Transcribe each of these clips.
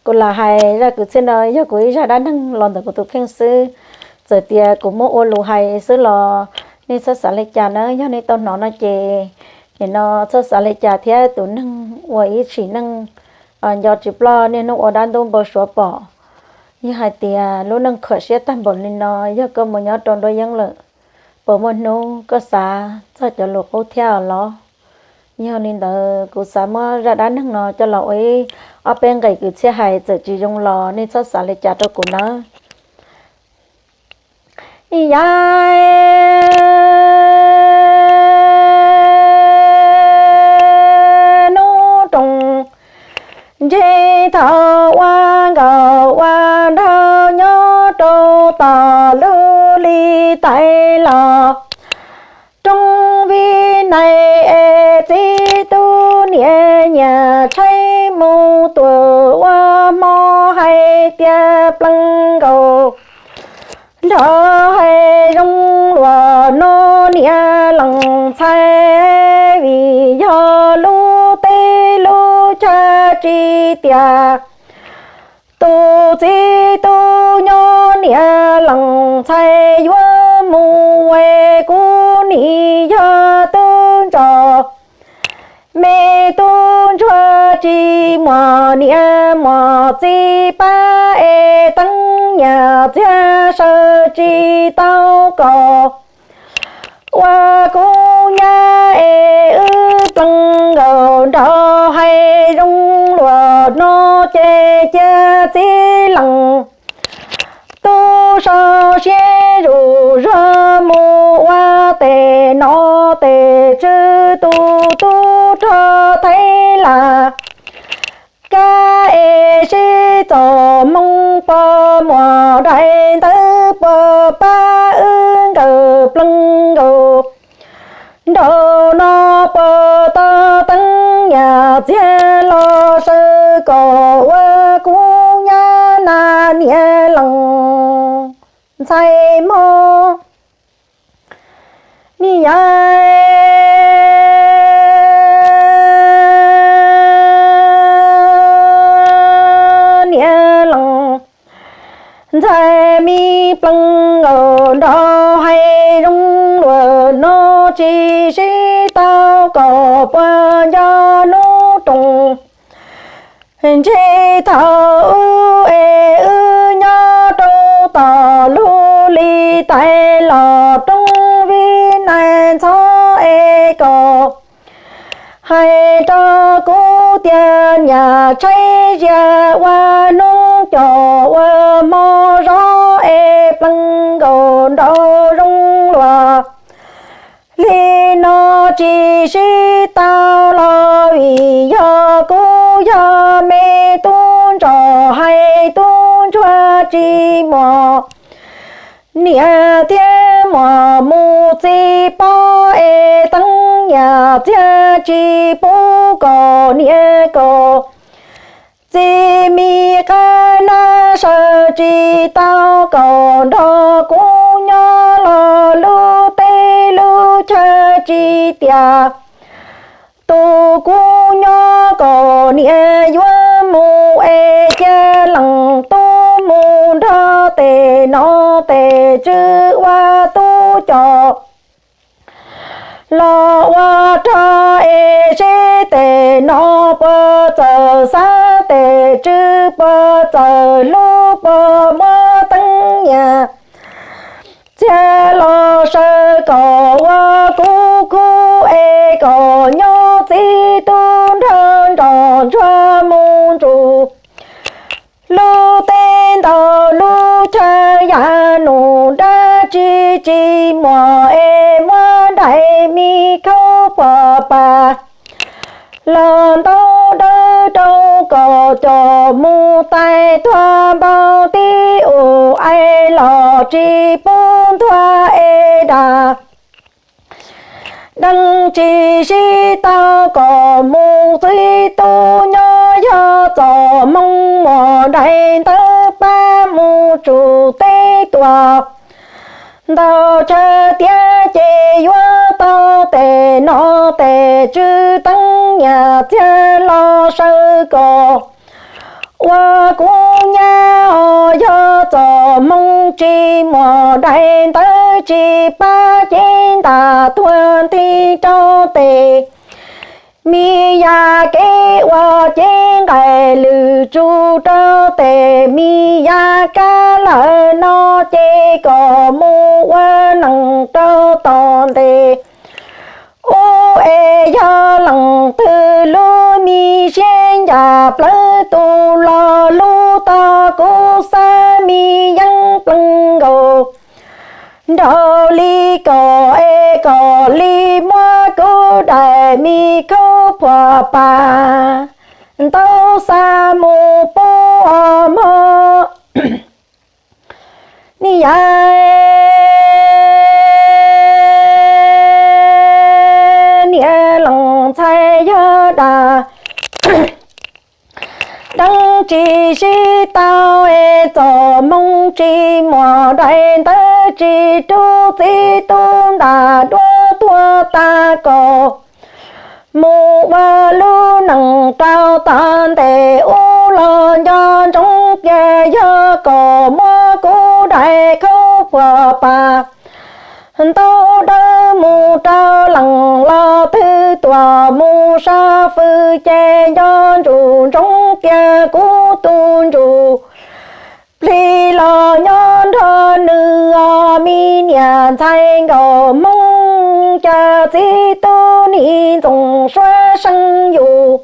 Kuv lam hais zaj kwv txhiaj no yog kuv ib zaj dab neeg los ntawm kuv tus kheej xwb. Txawm tias kuv muab ua lus hais xwb los nej txhob xav li cas nawb. Yog nej tau hnov no ces nim no txhob xav li cas thiab. Tus neeg uas ib tsim neej nco tsis ploj niaj hnub ua dab ntub npau suav pom. Yog hais tias lub neej khuam siab tag npaum li no, yog koj mus nyob rau nruab yeeb lawm, puas muaj hnub koj xav txog cov lus qub thiab os los? Yog li ntawd kuv xav muab zaj dab neeg no coj los ua ib ob peb nqe kwv txhiaj hais, txawm tsis zoo los nej txhob xav li cas rau kuv nawb. Yav hnub roos ntshe thaum ua nkauj ua nraug nyob rau tom lub li tais los rooj vij nais es txiv tub niam nyias tshaib mus tuaj ua hmo hais tias pleev nkaus nrog hais zoo luag no niam lees ntxhais, vim yog lub teb lub chaw tsis tias tus txiv tub nyob niam lees ntxhais yuav mus es kuv nim yog tub ntsuag me tub ntsuag tsis muaj niam muaj txiv pab es teeb nyias txiag saw tsis tau kom ua kuv nyab es wb pleev nkaus nrog hais zoo luag no ces cia txiv lees tub so siab zuj zus mus ua tes no tes tswv tus tub rog Thaib Las kab es sib txom moo puas muaj daim ntawv puas pab wb nkawd pleev nkaus nraum no puas tau teeb nyias txiag los saw kom ua kuv nyab na niam lees ntxhais mog. Niam yav niam lees ntxhais me pleev nkaus nrog hais zoo luag no tsis sib tau kom puas nco hnub roos ntshe thaum wb es wb nyob rau tom lub li tais los rooj vij nais ntxhov es kom hais rau kuv tias nyias tshaib ziag ua hnub cov ua hmo zov es pleev nkaus nraum zoo luag li no tsis sib tau los vim yog kuv yog me tub ntsuag hais tub ntsuag tsis muaj niam thiab muaj mus txiv pab es teeb nyias txiag tsis pub kom niam kom txiv me qab nab saw tsis tau kom nrog kuv nyob los lub teb lub chaw tsis tias tus kuv nyob kom niam yuav mus es cia lees tub mus nrog tes no tes tswv ua tub coj los ua rog es seb tes no puas txawm xav tes tswv puas txawm hlub puas muab teeb nyias txiag los saw kom ua kuv khub es kom nyob txiv tub nrog nrog ntsuag mus ntsug lub teb ntawm lub chaw yam nus dab tsi tsis muaj es muab daim me khaub puas pas los ntaub dawb rau kom coj mus tais tuag npau tib ub ais los tsis pub ntuag es dag deej tsis sib tau kom mus txiv tub nyob yog txom moo muaj daim ntawv pab mus tsum teb tuag ntau chaw tiav ces yuav tau tes no tes tswv teeb nyias txiag los saw kom Ua kuv nyab os, yog txom moos tsis muaj daim ntawv tsis pab cev ntam tuag nti rau tes. Me yas kev ua cev nqaim lwm tsuj rau tes, me yas kab lawm no ces kom mus ua neej rau tom ntej. Ub, es yog leej twg lub me siab ncaj plawv tus los lub tog kuv xav me yeeb plees nkaus nraug li kom es kom li muab kuv daim me khaub phuam pas ntau xa mus pub mog. Niam, niam leej ntxhais yog dab deev tsis sib tau es txom moos tsis muaj daim ntawv tsis rub txiv tub ntam duab tuag tas kom mus ua lub neej rau tom ntej ub los nco ntsoov tias yog kom muab kuv daim khaub phuam pas ntau dawb mus rau leej los twg tuaj mus sab fwj ces nco ntsoov ntsoov tias kuv tus ntsuj plig los nyob nrog nws os. Me niam ntxhais nkauj hmoob, cas txiv tub nim ntxoov suab seej yus.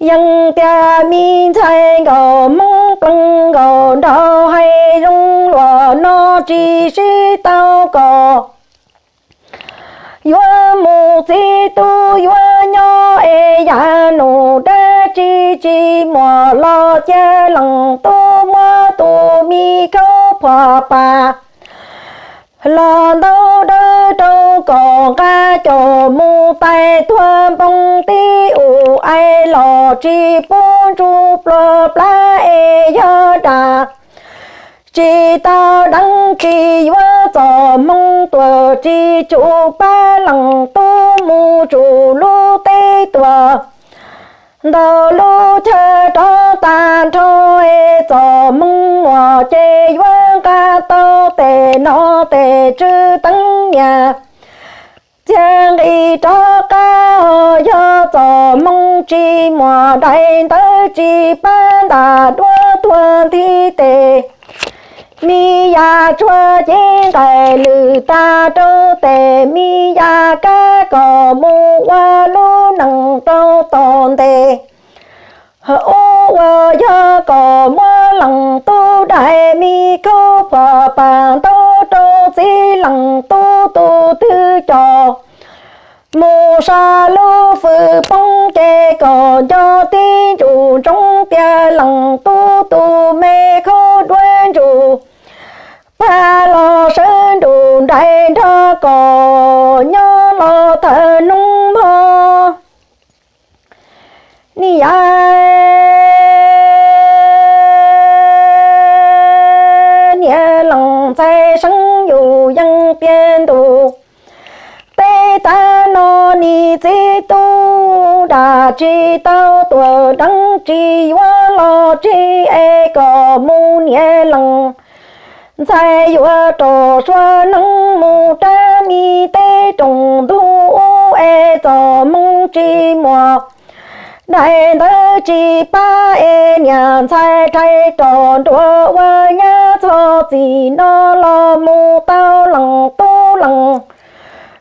Yeej tias me ntxhais nkauj hmoob plees nkaus nraug hais zoo luag no tsis sib tau kom yuav mus txiv tub yuav nyob es yam nus dab tsi tsis muaj los cia leej tub muab tus me khaub phuam pas los ntau dawb rau kom nqa caum mus tais tuag npoo tib ub ais los tsis pub ntsuj pluag plab es yog dab tsis tau deev tsis yuav txom moos tuag tsis tsum pab leej tub mus tsum lub teb tuag ntau lub chaw rov tag nrho es txom moos muaj ces yuav nqa tau tes no tes tswv teeb niam txiag nqis rov qab os. Yog txom moos tsis muaj daim ntawv tsis pab ntam duab tuag nti tes, me yas tsuag cev nqaim lwm tag rau tes, me yas kab kom mus ua lub neej rau tom ntej. Ub, ua yog kom muab leej tub daim me khaub phuam pas ntau rau txiv leej tub tus twg coj mus sab lub fwj poob ces kom nco tib ntsuj ntsoov tias leej tub tus me khaub duab ntsuj pag los sawv nruj nraim nrog kom nyob los tawm hnub mog. Niam, niam leej ntxhais seeb yus yeej tiag ntus. Tej tag no nim txiv tub dab tsis tau tuag deev tsis yuav los tsis es kom mus niam leej ntxhais yuav rau sua neeb mus rab me teb rooj ntug ub es txom moos tsis muaj daim ntawv tsis pab es niam ntxhais rhais rau nruab ua nyab txog txij no los mus tau leej tub leej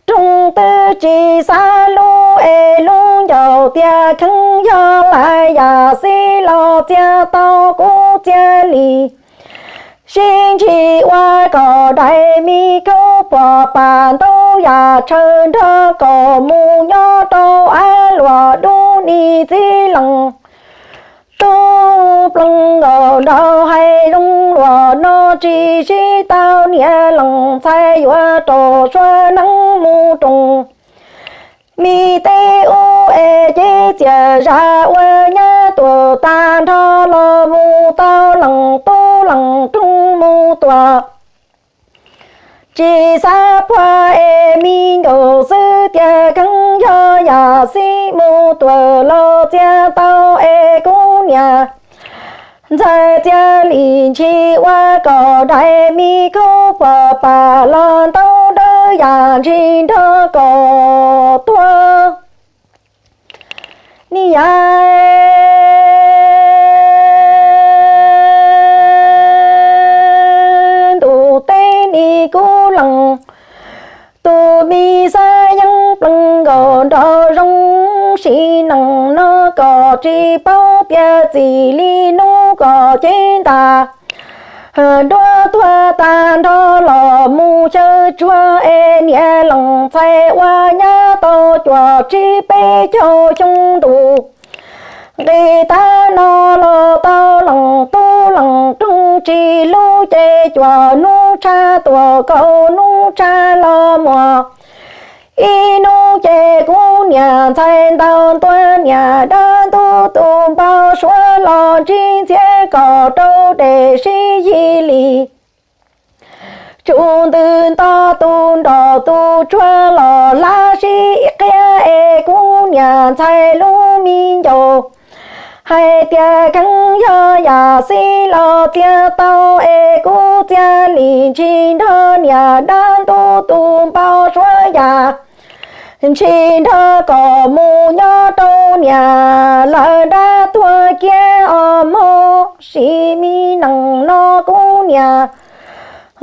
rooj twb tsis xav lub es lub ncauj tias kheev yog lawm yam xij los txia tau kuv txia li sib ntsib ua kom daim me khaub phuam pas ntau yam tshaw nrog kom mus nyob rau av luam dub nim txiv leej tub plees nkaus nraug hais zoo luag no tsis sib tau niam leej ntxhais yuav rau sua neeb mus rooj me teb ub es cev txias zam ua nyab tuag tag nrho los mus tau leej tub leej rooj mus tuag tsis xav puag es me nkaus xwb tias kheev yog yam xij mus tuag los txia tau es kuv niam Ntxhais Txiaj Lis ntshis ua kom dais me kub puas pam los ntau dawb yam ntshis nrog kom tuag. Ni yam ntuj teb ni kub lees, tus me xab yeeb plees nkaus nrov zoo, sim neej no kom tsis paub tias txij li hnub kom cev ntas, nruab tuag tag nrho los mus xyaw tsuag es niam leej ntxhais ua nyab tau cuaj tsib peb caug xyoo ntuj. Nqis tag no los tau leej tub leej rooj, tsis lub ces cuaj hnub tshaj tuaj kaum hnub tshaj los muaj ib hnub ces kuv niam ntxhais ntaus ntua niam dab ntub tus npau suav los ntsib ntxhiab kom rau dej sib yig li. Tsum ntws nto tus nrog tus tsuag los lab sib qhia es kuv niam ntxhais lub me ncaus hais tias kheev yog yam xij los txiav tau es kuv Txiaj Lis ntshis nrog niam dab ntub tus npau suav yam ntshis nrog kom mus nyob rau niam lawv dab tuag kiag os mog. Sim me neej no kuv niam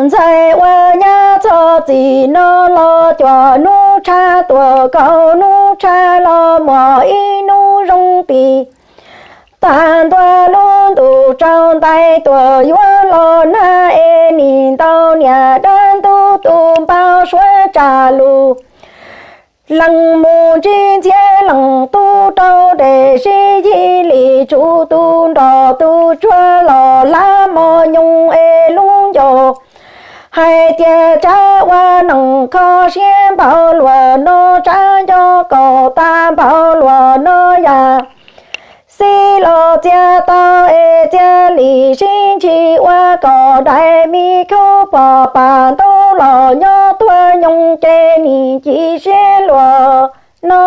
ntxhais ua nyab txog txij no los cuaj hnub tshaj tuaj kaum hnub tshaj los muaj ib hnub zoo tim tag ntua lub ntuj tsaus ntais tuaj yuav los nag es nim ntaus niam dab ntub tus npau suav tsa lus lees mus ntsib ntxhiab leej tub rau dej sib yig li. Tsum tus nrog tus tsuag los lab mos nyoos es lub ncaus hais tias tsab ua neej kho siab npaum luaj no, tsab nco kom tag npaum luaj no yam xij los txiav tau es Txiaj Lis sib ntshis ua kom dais me kub puas pam ntub los nyob tuag nyoos ces nim ci siab luaj no.